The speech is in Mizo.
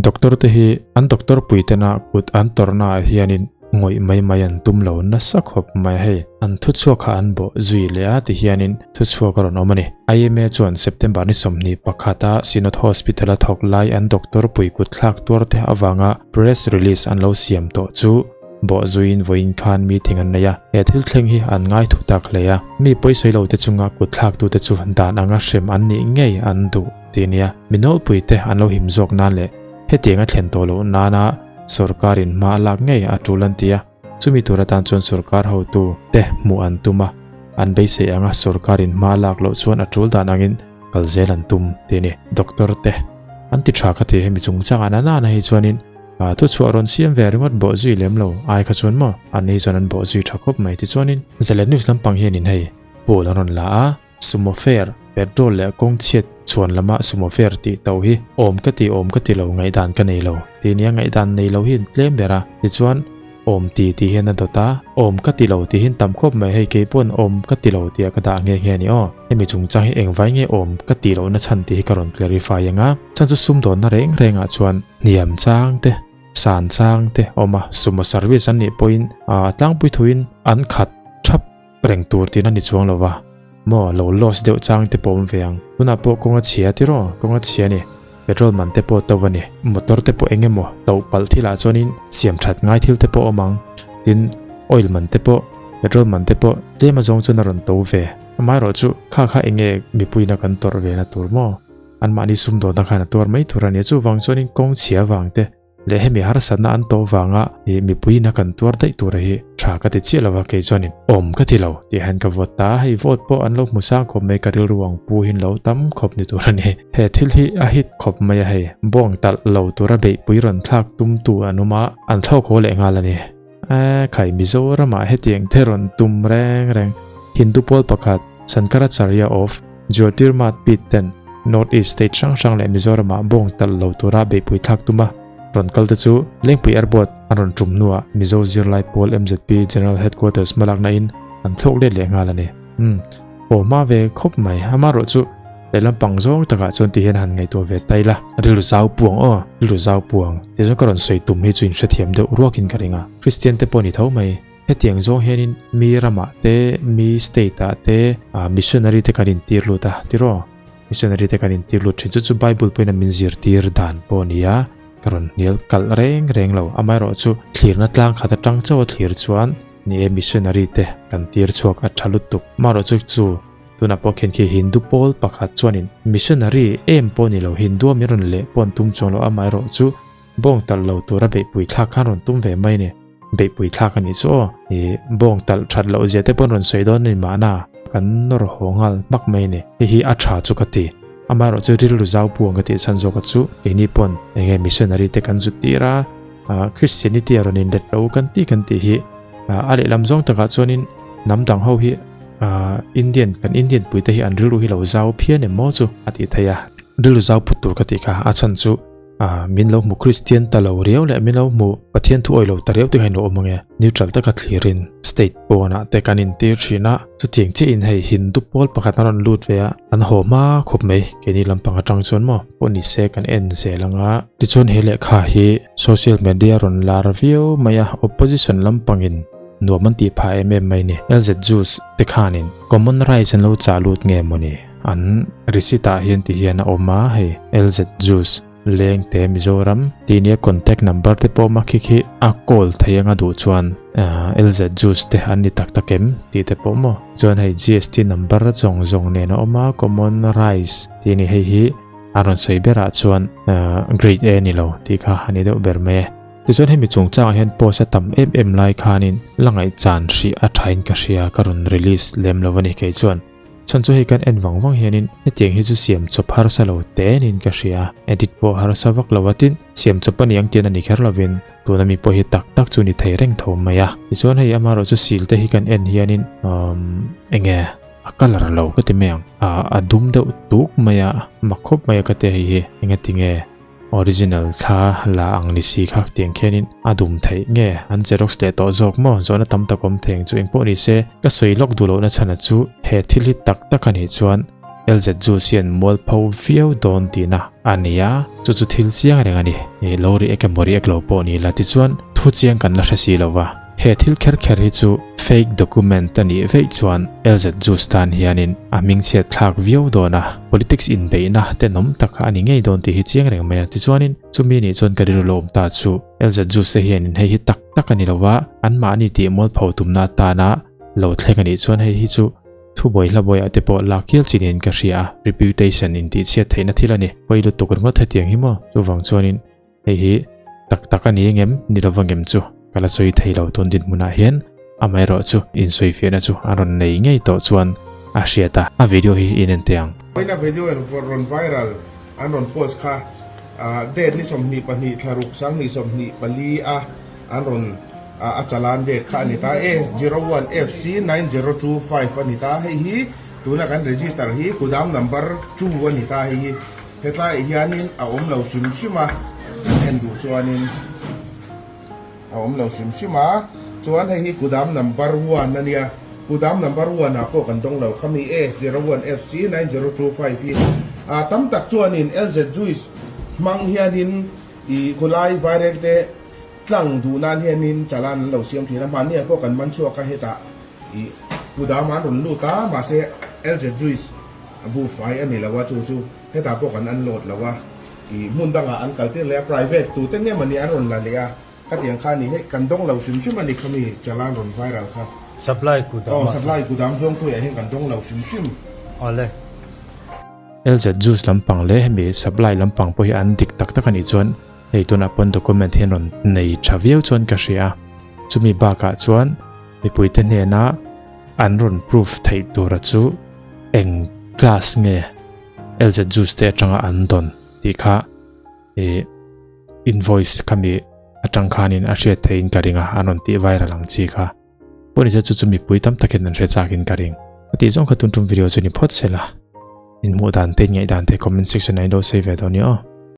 Doctor te hi an doctor pui tena kut an tawrhna ah hianin ngawih mai mai an tum lo nasa khawp mai a hei. An thuchhuak kha an bawh zui leh a ti hianin thuchhuak a rawn awm a ni. IMA chuan September ni 21 a Synod Hospital a thawk lai an doctor pui kut thlak tuar te avanga press release an lo siam tawh chu bawh zuiin vawiin khan meeting an nei a. He thil thleng hi an ngai thu tak hle a. Mi pawisawi lo te chunga kut thlak tute chu dan anga hrem an nih ngei an duh ti nia. Mi nawlpui te an lo him zawk nan leh hetiang a thlen tawh loh nana sorkarin hma a lak ngei a tul an ti a. Chumi tur atan chuan sorkar hotu te hmuh an tum a, an beisei anga sorkarin hma lak loh chuan a tul dan angin kal zel an tum ti a ni. Doctor te an ti tha kha ti hemi chungchang an an a hei chuanin thuchhuah rawn siam ve ringawt bawh zui lem lo ai kha chuan maw an ni chuan an bawh zui tha khawp mai tichuanin Zalen News lampang hianin hei poll an rawn la a. Sumo fare, petrol leh kawng chhiat chhuan lama sumo fare tih to hi awm ka ti awm ka ti lo ngaihdan ka nei lo tih nia ngaihdan nei lo hi an tlem ber a, tichuan awm ti tih hian a dawt a, awm ka ti lo tih hian tam khawp mai hei kei pawn awm ka ti lo tih ah ka dah nghe nghe a ni aw, hemi chungchang hi engvai nge awm ka tih lohna chhan tih hi ka rawn clarify ang a, chhan chu sumdawnna reng reng ah chuan hniam chang te san chang te awm a, sumo service an nih pawhin ah tlangpui thuin an khat thap. Reng tur tihna ni chuang lo va, maw lo loss deuh chang te pawh awm ve ang. Tunah pawh kawng a chhia tiraw, kawng a chhia a ni. Petrol man te pawh to a ni. Motor te pawh eng emaw to palh thilah chuanin siam that ngai thil te pawh awm ang. Tin, oil man te pawh, petrol man te pawh tlem azawng chuan a rawn to ve. Amaherawhchu kha kha eng nge mipuiina kan tawrh ve na tur maw? Anmahni sumdawnna khan a tuar mai tur a ni. Chuvang chuanin kawng chhia vang te. Leh hemi harsatna an tawh vanga ih mipuiin a kan tuar daih tura hi tha ka ti chiah lova kei chuanin awm ka ti lo tih hian ka vote ta a, hei vote pawh an lo hmu sang khawp mai ka rilru ang pu hin lo tam khawp ni tur a ni. He thil hi a hit khawp mai a hei bawng talh lo tura beihpui rawn thlak tum tu an awm a, an thlawk haw leh nghal a ni. Eee khai Mizoramah hetiang te rawn tum reng reng Hindu pawl pakhat Sankaracharya of Jyotirmath Peeth ten North East state hrang hrang leh Mizoramah bawng talh lo tura beihpui thlak tum a rawn kal te chu Lengpui Airport an rawn tum hnuah Mizo zirlai pawl MZP General Headquarters hmalakna in an thlawk let leh nghal a ni. Umm aw hma ve khawp mai amaherawh chu lehlam pang zawng takah chuan ti hian han ngaihtuah ve ta ila. Rilru zau puang aw, rilru zau puang tih chuan ka rawn sawi tum hi chu in hrethiam deuh ruakin ka ring a. Kristian te pawh ni tho mai. Hetiang zawng hianin mi ramah te, mi state ah te missionary te kan intir lut a, tiraw? Missionary te kan intir lut thin chu chu Bible pawhin a min zirtir dan pawh a ni a, ka rawn hnial kalh reng reng lo. Amaherawhchu thlirna tlang khat atang chauh a thlir chuan ni e missionary te kan tir chhuak a tha lutuk. Amaherawhchu chu tunah pawh khian khi Hindu pawl pakhat chuanin missionary em pawh ni lo Hindu a min rawn leh pawh an tum chuang lo. Amaherawhchu bawng talh lo tura beihpui thlak khan rawn tum ve mai a ni. Beihpui thlak a nih chu aw. Ih bawng talh that loh zia te pawh an rawn sawi dawn a ni mahna kan nawr haw nghal hmak mai a ni. Hei hi a tha chu ka ti. Amaherawh chu rilru zau puang ka tih chhan zawk a chu keini pawn eng nge missionary te kan zut tir a, Christianity a rawn inlet lo kan tih kan tih hi a lehlam zawng takah chuanin hnam dang ho hi Indian kan Indian pui te hi an rilru hi lo zau phian em maw chu a tih theih a. Rilru zau phut tur ka tih kha a chhan chu Ah, min lo hmu Kristian ta lo riau leh min lo hmu Pathian thu awih lo ta riau te kha in lo awm ange. Neutral taka thlirin state pawnah te kan intir thin a, chutiang chiahin hei Hindu pawl pakhat an rawn lut ve a, an haw hma khawp mai keini lampang atang chuan maw pawh ni se kan en zel anga. Tichuan he lehkha hi social media rawn lar viau mai a, opposition lampangin nuam an tih phah em em mai ni. LZ Juice te khanin common rice an lo chah lut nge mawni? An receipt ah hian ti hian a awm a, hei LZ Juice leng te Mizoram tih nia contact number te pawh awm a khi khi a call thei anga duh chuan LZ Juice te an ni tak tak em tih te pawh maw chuan hei GST number zawng zawng nen a awm a common rice tih ni hei hi a rawn sawi berah chuan grade A ni lo tih kha a ni deuh ber mai e. Tichuan hemi chungchangah hian post a tam em em lai khanin la ngaihchan hrih a thain ka hria ka rawn release lem lo a ni kei chuan. Chhan chu hei kan en vang vang hianin hetiang hi chu siam chawp harsa lo tenin ka hria. Edit pawh harsa vak lo a tin siam chawp a ni ang tian a ni kher lovin tuna mi pawh hi tak tak chu ni thei reng tho mai a. Tichuan hei amaherawh chu sil te hi kan en hianin umm enge a colour lo ka ti mai ang. A dum deuh tuk mai a mak khawp mai a ka ti a hei hi enge tinge. Original thla la ang ni si kha tiang khianin a dum theih nge an xerox leh tawh zawk maw zawhna tam tak awm thei ang chu engpawh ni se ka sawi lawk duh lohna chhana chu he thil hi tak tak a nih chuan LZ Juice hian mualpho viau dawn tihna a ni a, chu chu thil chiang reng a ni. Ih lo react emaw react lo pawh ni la tichuan thu chiang kan la hre si lo va. He thil kher kher hi chu fake document a nih veih chuan LZ Juice tan hianin a hmingchhiat thlak viau dawn a, politics inbeihna tenawm tak a ni ngei dawn tih hi chiang reng mai a. Tichuanin chumi nih chuan ka rilru lawm ta chu LZ Juice te hianin hei hi tak tak a ni lo va, anmahni tih mualpho tumna atana lo thleng a nih chuan hei hi chu Thubuai hlabuaiah te pawh lak hial chi niin ka hria a, reputation intihchhiat theihna thil a ni. Pawi lutuk ringawt hetiang hi maw? Chuvang chuanin hei hi tak tak a ni engem ni lova ngem chu ka la sawi thei lo tun dinhmunah hian amaherawh chu insawifiahna chu a rawn nei ngei tawh chuan a hriat a, a video hi in en teh ang. Vawiina video in rawn viral an rawn post kha date ni 22 thla ruk 2024 a an rawn a chalan date kha a ni ta A 01 FC 9025 a ni ta hei hi tuna kan register hi kudam number 2 a ni ta hei hi hetlaiah hianin a awm lo hrim hrim a kan en duh chuanin a awm lo hrim hrim a chuan hei hi kudam number 1 a nia kudam number 1 ah pawh kan dawng lo khami A 01 FC 9025 hi a tam tak chuanin LZ Juice hmang hianin ih khulai vairengte Tlang duh nan hianin chalan an lo siam thin a, hmanni ah pawh kan man chhuak a hetah ih kudam an rawn lut a, mahse LZ Juice buhfai a ni lo a chu chu hetah pawh kan unload lo a, ih hmun dangah an kal tir leh a, private tute nge mawni an rawn la leh a, khatiang kha a ni hei kan dawng lo hrim hrim a ni khami chalan rawn viral kha. Supply kudam ah. Aw supply kudam zawngpuiah hian kan dawng lo hrim hrim. Awle. LZ Juice lampang leh hemi supply lampang pawh hi an dik tak tak a nih chuan Hei tunah pawn document hian rawn nei tha viau chuan ka hria a, chumi bakah chuan mipuite hnena an rawn proof theih tura chu eng class nge LZ Juice te atanga an dawn tih kha ih invoice khami atang khanin a hriat theihin ka ring a, an rawn tih viral ang chi kha. Pawh nise chu chu mipui tam takin an hre chakin ka ring. A tih zawng kha tun tum video chu ni phawt se la. In hmuh dan te, in ngaih dan te comment section ah in lo sawi ve dawn nia aw.